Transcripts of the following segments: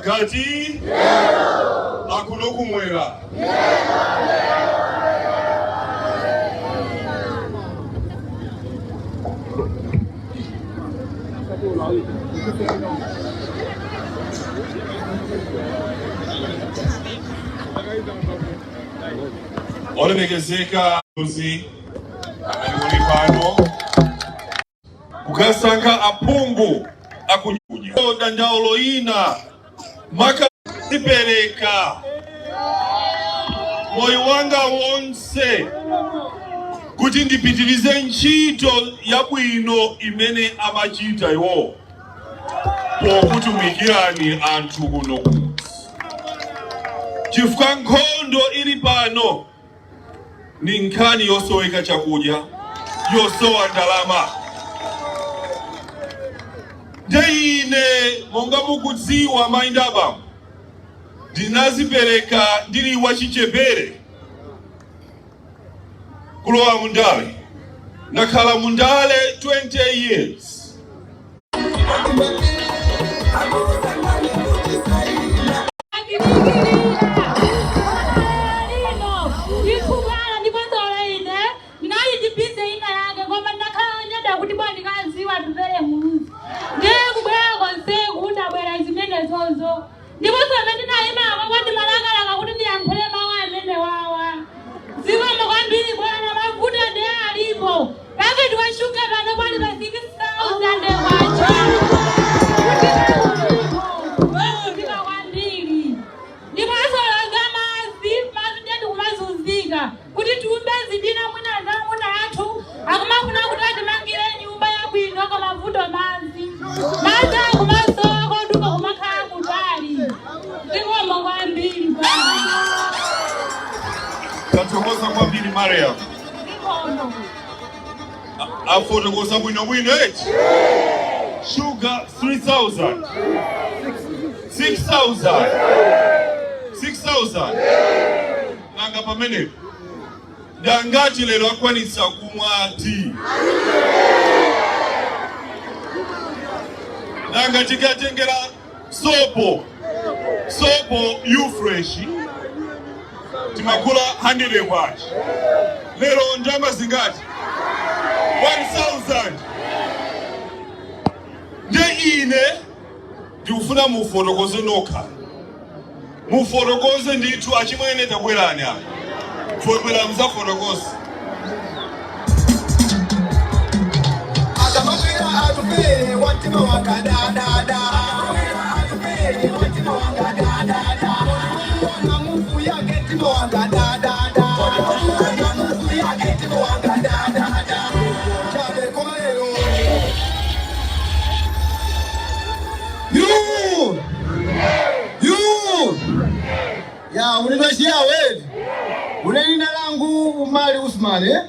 Pakati akuno kumwera. Olemekezeka uzi amene muli pano kukasankha aphungu akunya dandaulo ina makazipereka moyo wanga wonse kuti ndipitirize ntchito yabwino imene amachita iwo pokutumikirani anthu kuno kumudzi, chifukwa nkhondo ili pano ni nkhani yosoweka chakudya, yosowa ndalama. Nde ine, monga mukudziwa, mayi ndi abambo, ndinazipereka ndili wachichepere kulowa mundale. Ndakhala mundale 20 years. Lino ndikubwala ndiponso ine ndinali ndi busy ina yake, koma ndakhala nyada kuti bwa ndikaziwa Atupele Muluzi. Ndiye kubwera konseku ndabwera zimenezozo, ndiponso amene ndinayimako kwa ndimalakalaka kuti ndiyankhule mawu amene wawa. Zikomo kwambiri, bwana. Mavuto ndiye alipo. Paketi wa shuga pano pali pa 6000 kwacha. Kutika kwambiri. Ndiponso za madzi, madzi ndiye ndikumazunzika kuti tiumbe zidina. Mwina zamuna athu akumafuna kuti atimangire nyumba yabwino, koma vuto madzi, madzi akumasowa, koduka kumakhala kutali. Zikomo kwambiri, bwana. Tathokoza kwambiri, Mariam. Zikomo. Afotokoza bwinobwino eti? Sugar 3000, 6000, 6000. Nanga pamenepo ndangati lero akwanitsa kumwa tea? Nanga tikatengera sopo, sopo Ufresh timagula 100 kwacha, lero ndalama zingati? 1000. Nde ine ndikufuna mufotokoze nokha, mufotokoze ndithu. Achimwene, tabwerani apa, fobwera muzafotokoze. Akamapera Atupele watima wakadadada, Atupele watima wakadadada, wana mufu yake tima wakadadada, wana mufu yake tima wakadadada chabe komalero. You! You! Ya, unitoshia wewe. Une lina langu Umali Usman, eh?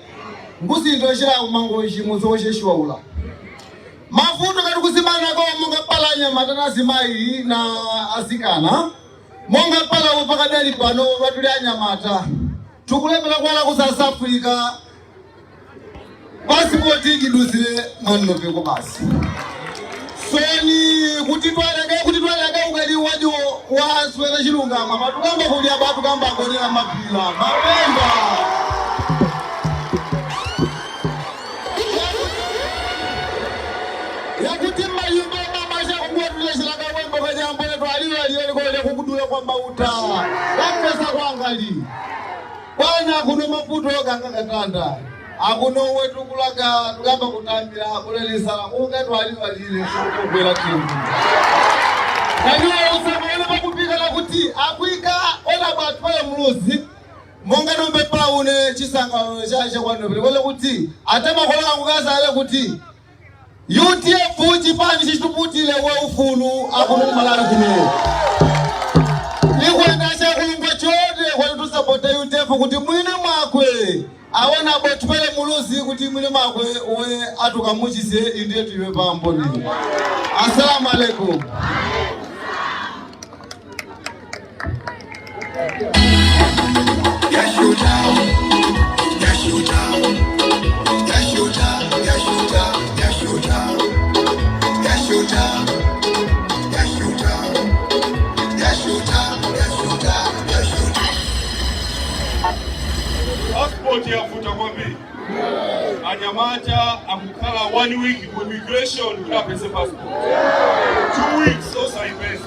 Ngusintoshera umangoshi muzosheshwa ula. Mavuto kati kusimana ko monga palanya matana zimayi na asikana. Monga pala pakadali pano batuli anyamata. Tukulemera kwala ku South Africa. Pasipoti ikidusire mwanopeko basi. Soni kuti twaleke ukali wajo waswera chilungama matukamba kulya batukamba agonera mapila mapemba yakuti mayumba mamasha kungwatuleshera kawembo kanyambole twaliwalile kukudula kwa mauta yapesa kwangali bwana. Kuno maputo kanga katanda akuno wetu kulaga tukamba kutambira kulelisala kunga twaliwalile kugwera kintu naniwo usamene pakupikana kuti akwika ona batwale Muluzi monga nombe paune chisangano chache kwanopele kwele kuti ate makolo angu kazale kuti UDF chipani chichituputile we ufulu akuno Malawi kuno likwenda chakulungwa chote kwati tusapota UDF kuti mwine mwakwe awona botupele Muluzi kuti mwine mwakwe we atukamuchise indiye tuiwe pamboni. Assalamu alaikum. Yashuta, yashuta, yashuta, yashuta, yashuta, yashuta, yashuta. Passport yavuta kwambiri. Anyamata akukhala one week ku immigration kuti apeze passport, 2 weeks osayipeza.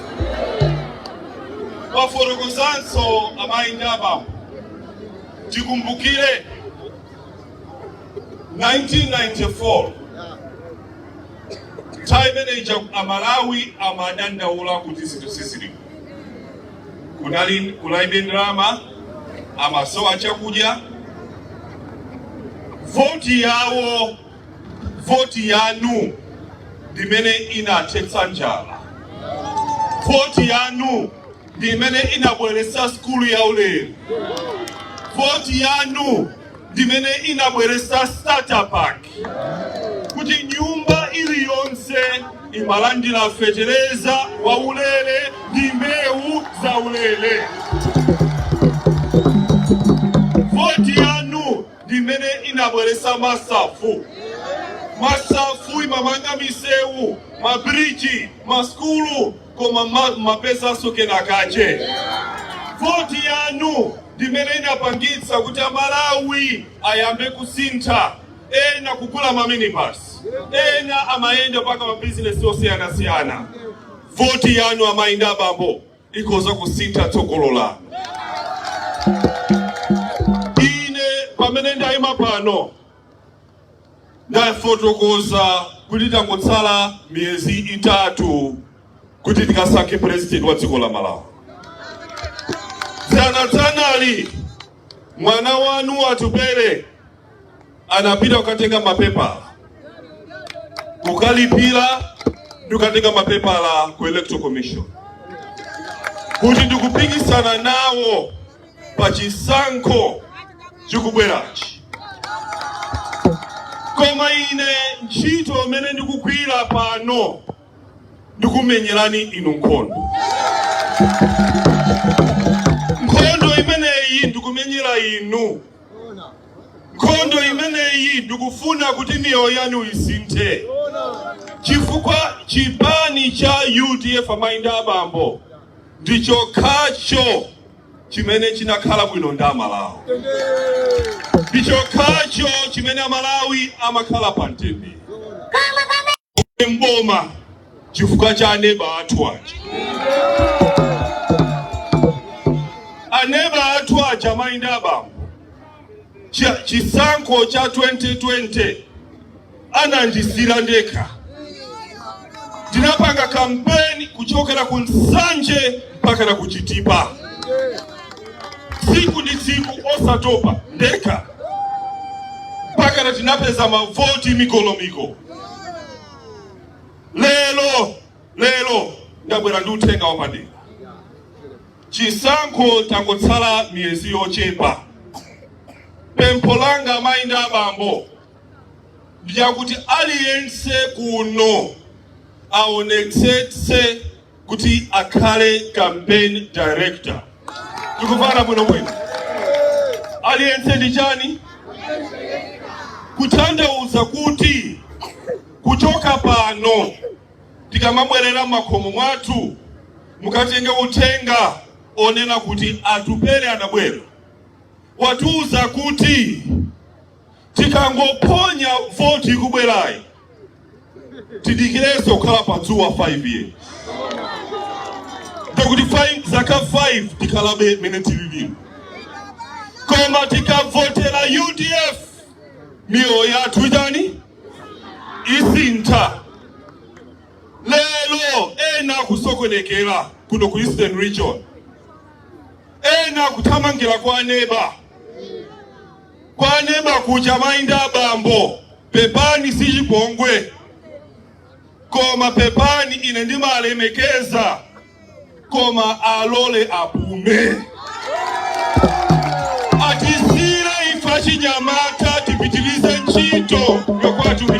Wafotokozanso amayi ndi abambo, tikumbukire 1994, nthawi imeneyi Amalawi amadandaula kuti zinthu sizilipo, kunali kunalibe ndalama, amasowa chakudya. Voti yawo, voti yanu ndimene inathetsa njala. Voti yanu ndimene inabweretsa skulu ya ulere. Voti yanu ndimene inabweretsa starter pack, kuti nyumba iliyonse imalandira fetereza wa ulere ndi mbewu za ulere. Voti yanu ndimene inabweretsa MASAF. MASAF imamanga misewu, mabridge, maskulu, koma mapesanso kenakache. Voti yanu ndimene inapangitsa kuti Amalawi ayambe kusintha, ena kugula maminibus, ena amayenda paka mabizinesi osiyanasiyana. Voti yanu, amayi ndi abambo, ikhoza kusintha tsogolo lanu. Ine pamene ndayima pano, ndafotokoza kuti tangotsala miyezi 3 kuti tikasankhe president wa dziko la Malawi. Dzanadzanali mwana wanu Atupele anapita kukatenga mapepala, kukalipira ndi kukatenga mapepala ku Electoral Commission kuti ndikupikisana nawo pa chisankho chikubwerachi. Koma ine ntchito imene ndikugwira pano, ndikumenyerani inu nkhondo. Nkhondo imeneyi ndikumenyera inu. Nkhondo imeneyi ndikufuna kuti miyoyo yanu isinthe, chifukwa chipani cha UDF, amayi ndi abambo, ndichokhacho chimene chinakhala bwino ndi Amalawi, ndichokhacho chimene Amalawi amakhala pa mtendere mboma, chifukwa cha aneba athu aja. Aneba athu aja, amayi ndi abambo, chisankho cha 2020 anandisira ndekha. Ndinapanga kampeni kuchokera ku Nsanje mpaka na ku Chitipa, tsiku ndi tsiku, osatopa, ndekha, mpaka na tinapeza mavoti mikolomiko. Lero, lero ndabwera ndi uthenga wapadera. Chisankho tangotsala miyezi yochepa. Pempho langa, amayi ndi abambo, ndiyakuti aliyense kuno aonetsetse kuti akhale campaign director. Tikuvana bwinobwino? Aliyense ndi chani? Kutanthauza kuti kuchoka pano, tikamabwerera m'makhomo mwathu, mukatenge uthenga onena kuti Atupele anabwera, watiuza kuti tikangophonya voti ikubwerayi, tidikirenso kukhala padzuwa 5 years, ndikuti zaka 5 tikhalabe mene tilili. Koma tikavotera UDF, miyoyo yathu itani? Isintha. Lero ena akusokonekera kuno ku Eastern Region, ena kuthamangira kwa aneba, kwa aneba kuja. Mayi ndi abambo, pepani, si chipongwe, koma pepani, ine ndimalemekeza, koma alole apume, atisire ife achinyamata tipitirize ntchito yokwatumikira.